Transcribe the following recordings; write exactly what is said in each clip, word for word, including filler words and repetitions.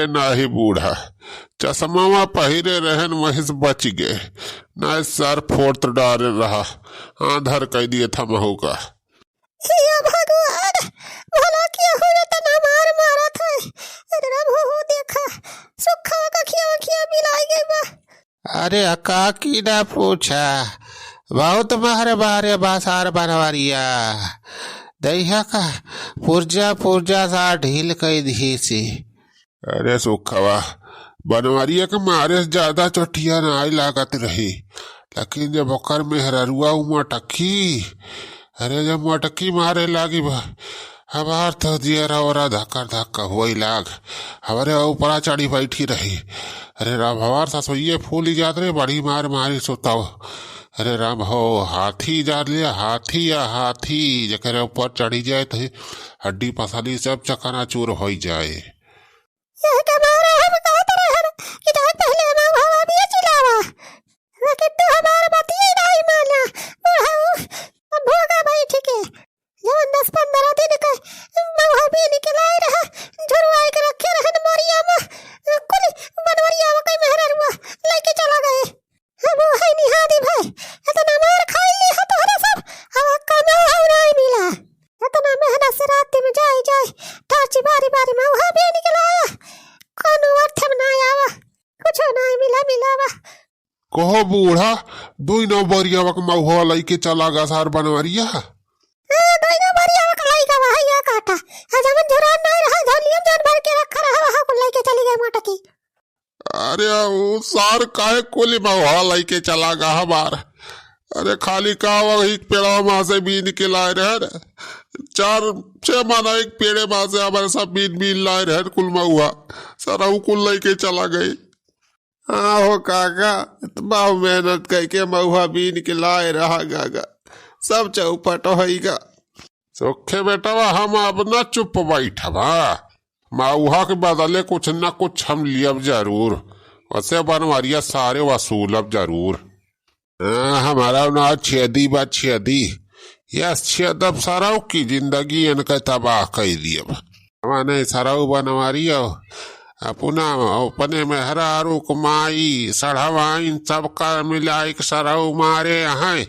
ए नाही बूढ़ा, चश्मावा पहिरे रहेन, वही से बचि गए, नाही सर फोर्त डारे रहा, आंधर कइ दिए था महू का। हे भगवान, भला केहू एतना मार मारत है। अरे राम हो, हो देखा, सुखवा का खिया खिया मिलाई गई बा। अरे अका की ना पूछा, बहुत मारे मारे बासार बनवरिया। दैहा का पुर्जा पुर्जा सा ढील कइ दिही सी। अरे सुखवा, बनवरिया के मारे से ज्यादा चोटिया नाई लागत रही, लेकिन जब ओकर मेहररुआ उ मटकी, अरे जब मटकी मारे लागी बा, हमार तो जियरा ओरा धक्कर धक्का होई लाग, हमरे ऊपरा चढ़ी बैठी रही। अरे राम, हमार ससुइये फूली जात रहे, बड़ी मार मारी सुताओ। अरे राम हो, हाथी जान लिया, हाथी या हाथी, जेकरे ऊपर चढ़ी जाए तो हड्डी पसली सब चकनाचूर होई जाए। यह के मारे हम कहत रहन कि जाए पहले मउहवा बेचि लावा, लेकिन तू हमार बतिये नहीं माना। बुढ़ऊ, अब भोगा बैठ के, जवन दस पन्द्रह दिन के मउहा बीन के लाए रहा, झुरवाए के रखे रहन बोरिया में, कुल बनवरिया में कई मेहररुआ लेके चला गए। अब वो है निहादी भाई, एतना मार खाई ली है तोहरा सब, अब कनो हउ नाई मिला। एतना मेहनत से रात में जाई जाई, टाची बारी बारी मउहा बीन के लाया, कनो अर्थ में नाई आवा, कुछो नाई मिला मिलावा। कहो बूढ़ा, दुई नौ बोरिया वक मउहा लइके चला गा सार बनवरिया। हाँ, दुई नौ बोरिया वक लइका वहा या काटा। आ जवन झुरान नाई रहा, झोलियम जवन भर के रखा रहा, वहा कुल लइके चली गए मोटकी। अरे, उ सार काहे कुल मउहा लइके चला गा हमार? अरे, खाली का वही पेड़वा मा से बीन के लाए रहे रे। चार, छह महीना एक पेड़े मा से हमारे सब बीन, बीन लाए रहे कुल मउहा। सारा उ कुल लइके चला गए। हाँ हो काका, त बहु मेहनत कइके मउहा बीन के लाए रहा गागा। सब चौपट होइगा। सोखे बेटवा, हम अब न चुप बैठबा। मउहा के बदले कुछ न कुछ हम लियब जरूर। वसे बनवरिया सारे वसूलब जरूर। हाँ, हमारा ना छेदी बा छेदी। यस छेदब सरऊ की जिंदगी इनके तबाह कइ दियब। माने सरऊ बनवरियो, अपना, अपने मेहरारू क माई, सढ़वाइन सबका मिलाइक सरऊ मारे हैं।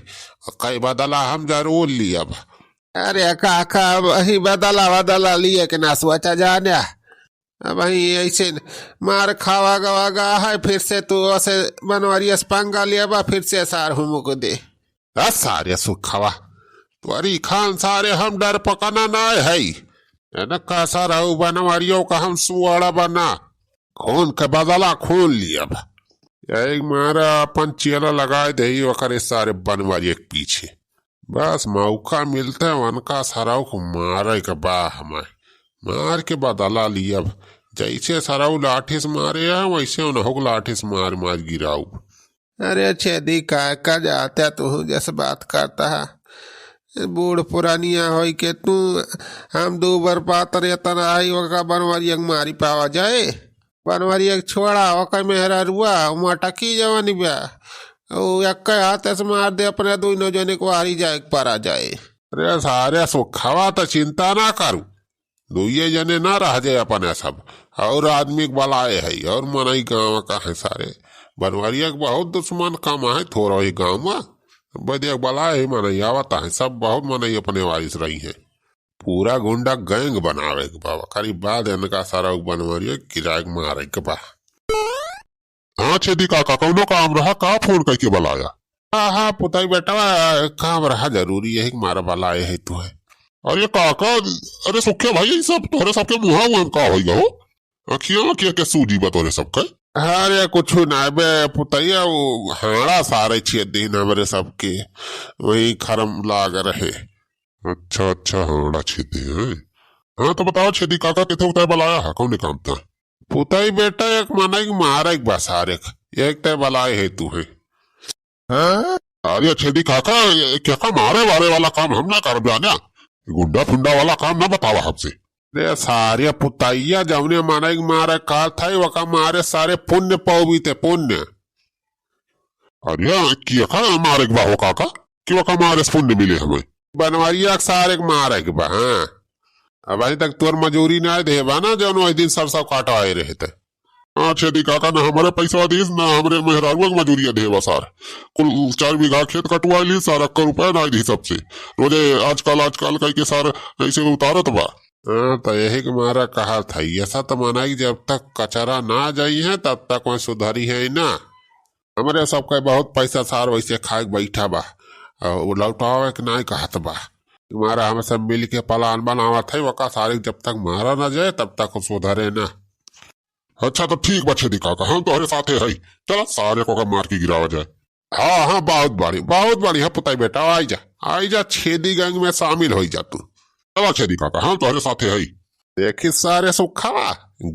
कई बदला हम जरूर लियब। अरे काका, अब ही बदला, बदला लिए के ना सोचा जाने। अब ही ऐसे न मार खावा गवा गा है, फिर से तू ऐसे बनवरिया से पंगा लियबा, फिर से सार हुमुक दे। आ सारे सुखवा, तोरी खान सारे हम डर पकना ना है। एनका सरऊ बनवरियो का हम सुअड़ा बना, खून के बदला खून लियब। यही मारा अपन चेला लगाए देही ओकरे सारे बनवरिया के पीछे। बस मौका मिलते उनका सरऊ को मारे के बा हमें। मार के बदला लियब। जैसे सरऊ लाठी से मारे हैं, वैसे उन्हों को लाठी से मार मार गिराऊ। अरे छेदी काका, जाते तू जस बात करता है। बूढ़ पुरानिया होई के तू, हम दू बार पातर एतना आई, ओका बनवरिया के मारी पावा जाए। बनवरिया के छोड़ा, ओकर मेहररुआ, मटकी जवानी बा। उ एक्के हाथ से मार दे, अपने दुइनो जने को हारी जाए के परा जाए। अरे सारे सुखवा त चिंता ना करू। दुइये जने ना रह जाए अपने सब, और आदमी के बलाए है, और मनई गाँव का है सारे। बनवरिया के बहुत दुश्मन कम है, थोड़ा ही गाँव में। बदिया के बलाए है मनई आवता है, सब बहुत मनई अपने वारिस रही है। पूरा गुंडा गैंग बनावे के बाबा, करीब बाद इनका सारा बनवरिया गिराए के मारे के बा। हाँ छेदी काका, कौनो काम रहा का फोन करके बलाया? हाँ, हाँ, पुताई बेटवा, काम रहा जरूरी, यही के मारा बलाए है तू है। अरे काका, अरे सुखे भाई, ये सब तोहरे सबके मुहा हुआ का होई गो? अखिया, अखिया के सूजी बा तोहरे सबके? अरे कुछ ना बे पुतैया, वो हाड़ा सारे छेद दिन हमरे सबके वही खरम लाग रहे। अच्छा, अच्छा, हाड़ा छेद दिन है। हाँ, तो बताओ छेदी काका, किथे उतार बलाया है, कौन काम था? पुताई बेटा, एक मनई के मारे के बा सारे के, एक तय बलाए है तू है। हाँ? अरे छेदी काका, ये क्या का मारे वारे वाला काम हम ना करब जाने। गुंडा फुंडा वाला काम ना बतावा हमसे। रे सारे पुतैया, जौने मनई के मारे का था, वका मारे सारे पुण्य पौबीते, पुण्य। अरे, किया का मारे के बा हो काका? कि वका मारे से पुण्य मिले हमें? बनवरिया के सारे के मारे के बा, हाँ। अब अभी तक तोर मजूरी ना दे बा ना, जौन वही दिन सरसों काटवाए रहे थे। हाँ छेदी काका, ना हमरे पैसा दीस, ना हमरे मेहरारुआ के मजूरिया देवा सार। कुल चार बीघा खेत कटवा ली सार, अक्का रुपया ना दी सबसे। रोजे आजकल, आजकल कह के सार ऐसे उतारत बा। हाँ, तो यही के मारा कहा था, ऐसा तो मनाई जब तक कचरा ना जाई है, तब तक वह सुधरी है ना। हमरे सबके बहुत पैसा सार वैसे खाए के बैठा बा, और वो लौटावे के नाई कहत बा। मारा हम सब मिल के plan बनावत है, वका सारे जब तक मारा ना जाए, तब तक सुधरे ना। अच्छा, तो ठीक बा छेदी काका, हम तोहरे साथे हई। चला, सारे को का मार के गिरावा जाए। हाँ, हाँ, बहुत बढ़िया, बहुत बढ़िया पुताई बेटा, आई जा, आई जा, छेदी gang में शामिल होई जा तू। चला छेदी काका, हम तोहरे साथे हई। देखी सारे सुखावा,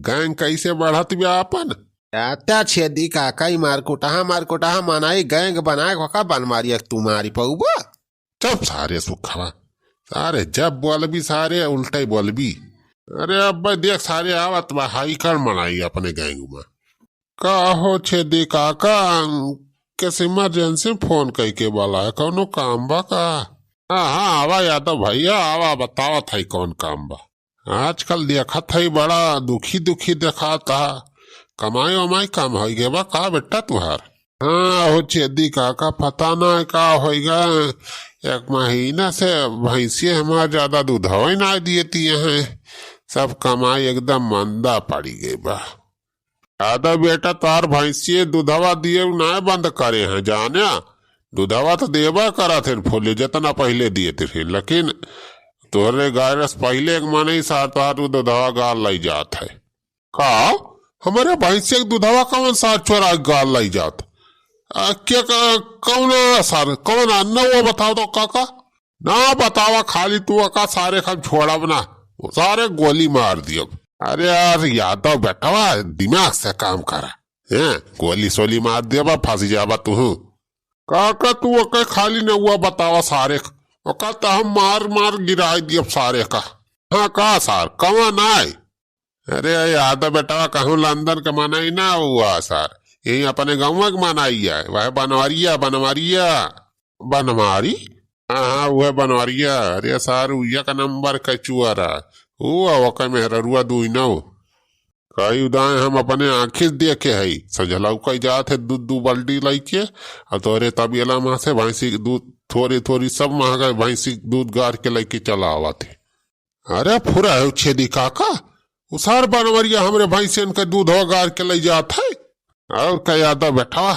gang कैसे बढ़त बा आपन। आता छेदी काका, ई मारकुटहा, मारकुटहा मनाई gang बनाए को का बन मारी, एक तुम्हारी पौबा। चुप सारे सुखावा, सारे जब बोलबी सारे उल्टे बोलबी। अरे अब देख सारे आवत बा, हाई कर मनाई अपने gang में। का हो छेदी काका, कैसे emergency phone कई के वाला है, कौनो काम बा का? हाँ, हाँ, आवा यादव भैया, आवा, बतावत है कौन काम बा। आजकल देखत है बड़ा दुखी दुखी देखात है, कमाई वमाई कम होई गे बा का बेटा तुहार? हाँ हो छेदी काका, पता ना का होई गा, एक महीना से भैंसिया हमार ज्यादा दूधवा ही ना दियती हैं, सब कमाई एकदम मंदा पड़ी गई बा। यादव बेटा, तार भैंसिए दूधवा दिए नाय बंद करे हैं, जाने? दूधवा तो देबा करत हैं फुल्ली, जितना पहिले दिए थे, लेकिन तोहरे गाय रस पहिले एक मनई सार तोहार दूधवा गार लई जात है। का? हमरे भैंसिया के दूधवा कौन सार चोरा के गार लई जात? आ, के का, कौन सार, कौन अन्ना वो बताओ तो काका? ना बतावा, खाली तू अका सारे खम छोड़ब ना, सारे गोली मार दियब। अरे यार यादव बेटवा, दिमाग से काम करा। हैं, गोली सोली मार दियब, फंसी जाबा तू। काका तू अके खाली नौवा बतावा सारे क-, ओका त हम मार मार गिराई दियब सारे का। हाँ का सार, कौन आए? अरे यादव बेटवा, कहूँ लंदन के मनई ना हुआ सार, यही अपने गाँव के मनई है, वह बनवरिया, बनवरिया। बनवारी? हाँ, हाँ, उहे बनवरिया। अरे सार, उ एक नंबर के चुअर है। उ आ ओकर मेहररुआ दुई नौ। कई उदाएं हम अपने आँखी से देखे हई। संझलऊ कई जात है दूध दू बाल्टी लइके, और तोरे तबियला मा से भैंसी के दूध थोरी थोरी सब महंगा भैंसी के दूध गार के लइके चला आवत है। अरे फुरा है छेदी काका, उ सार बनवरिया हमरे भैंसियन के दूध गार के लई जात है। और का यादव बेटवा,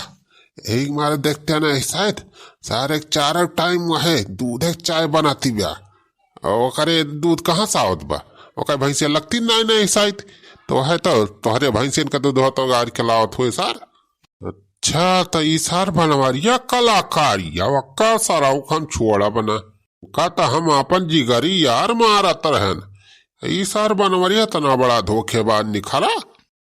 यही मारे देखते ना शायद सारे चारों टाइम वहे दूधे के चाय बनाती बा। और ओकरे दूध कहाँ से आवत बा? ओकर भैंसिया लगती नहीं नहीं शायद, तो है तो तोहरे भैंसियन के दूध तो गार के लावत हुए सार। अच्छा, त ई सार बनवरिया कलाकारी, अब का सारा उखन छोड़ा बना। का त हम आपन जिगरी यार मारत रहन। ई सार बनवरिया तना बड़ा धोखेबाज निखरा।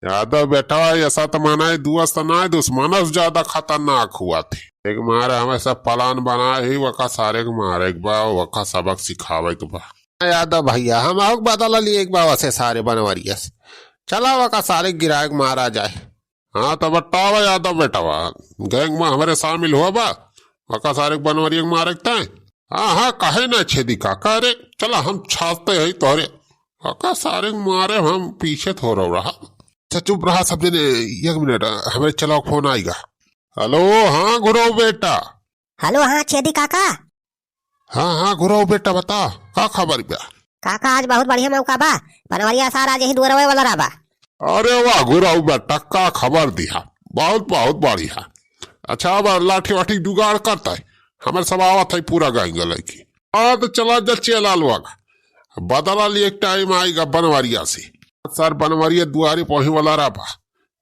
यादव बेटवा, ऐसा त मनाए दुआ से नाय, दुश्मन से ज्यादा खतरनाक हुआ थे। एक मारे हमें सब plan बनाए ही, वका सारे के मारे के बा, वका सबक सिखावे के बा। यादव भैया, हम आउक बदला लिए एक बा वसे सारे बनवरिया से। चला वका सारे गिराए के मारा जाए। हाँ, तो बतावा यादव बेटवा, gang में हमरे शामिल हुआ बा? वका सारे के बनवरिया के मारे के ताय? हाँ, हाँ, काहे ना छेदी काका, अरे, चला हम छाते हैं तोहरे। वका सारे के मारे हम पीछे थोड़ा रहा। अच्छा, चुप रहा सब जने, एक मिनट, हमरे चलाओ phone आएगा। Hello, हाँ घुराऊ बेटा। Hello, हाँ छेदी काका। हाँ, हाँ, घुराऊ बेटा, बता, का खबर बा? काका, आज बहुत बढ़िया मौका बा, बनवरिया सार आज यही दुअरवे वाला रहा बा। अरे वाह, घुराऊ बेटा, का खबर दिया, बहुत, बहुत बढ़िया। अच्छा, अब लाठी वाठी जुगाड़ करता है, हमरे सब आवत है पूरा gang लइके। हाँ, तो चला जा चेला लोग, बदला लिए टाइम आएगा बनवरिया से। सार बनवरिया दुआरे पहुँचे वाला रहा बा।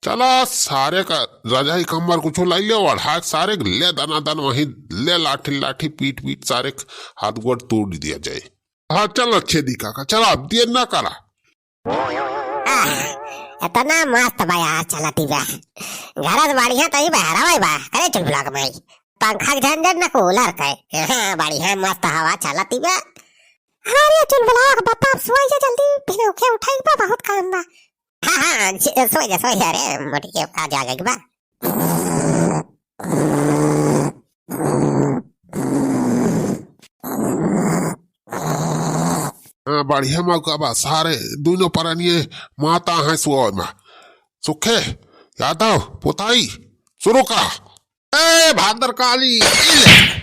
चला सारे का रजाई कम्बल कुछ लाई ले, ओढ़ा के सारे ले दनादन वहीं ले लाठी लाठी पीट पीट सारे क हाथ गोड़ तोड़ दिया जाए। हाँ चल छेदी काका, चला अब देर ना करा। आह, इतना मस्त बा यार चलती बा। घर से बढ़िया तो ही बहरावा बा, करे चुलबुला के माई। पंखा के झंझट न cooler के। हाँ, बढ़िया मस्त हवा चलती बा। अरे चुलबुला के बता, अब सोई जा जल्दी, फिर उठे उठाई बा, बहुत काम बा। हाँ, हाँ, ज-, सोई जा, सोई जा रे, मोटी के आ जागे के बा। हाँ, बढ़िया मौका बा, सारे दुनो परनिये माता हैं सोए में। सुखे, यादव, पुताई, शुरू का। ए, भादर काली, ई ले।